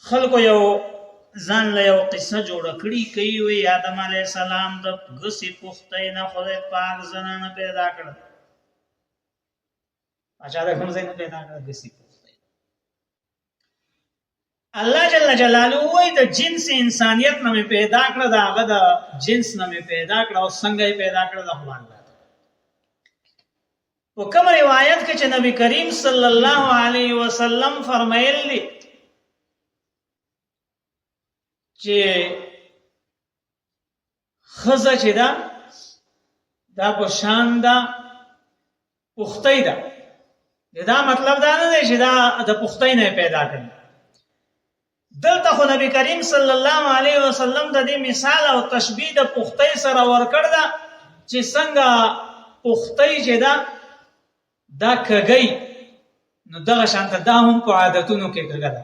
خلکو یو ځان له یو قصه جوړه کړي کوي، وی آدم علی السلام د ګسی پختې نه خدای پاک زنانه پیدا کړ. اچھا، دا کوم ځای نه پیدا کړ؟ ګسی پختې. الله جل جلاله وای د جنس انسانیت نه پیدا کړ، دا هغه د جنس نه پیدا کړ، او څنګه یې پیدا کړ د خدای الله. په کوم روایت کې چې نبی کریم صلی الله علیه وسلم فرمایل دي چې خزه چې دا دا په شان ده پختۍ ده، دا مطلب دا نه دی چې دا د پختۍ نه پیدا کړي. دلته خو نبی کریم صلی الله علیه وسلم د دې مثال او تشبیه د پختۍ سره ورکړ ده چې څنګه پختۍ چې ده دا کږی، نو دغه شانته دا هم په عادتونو کې کږه ده.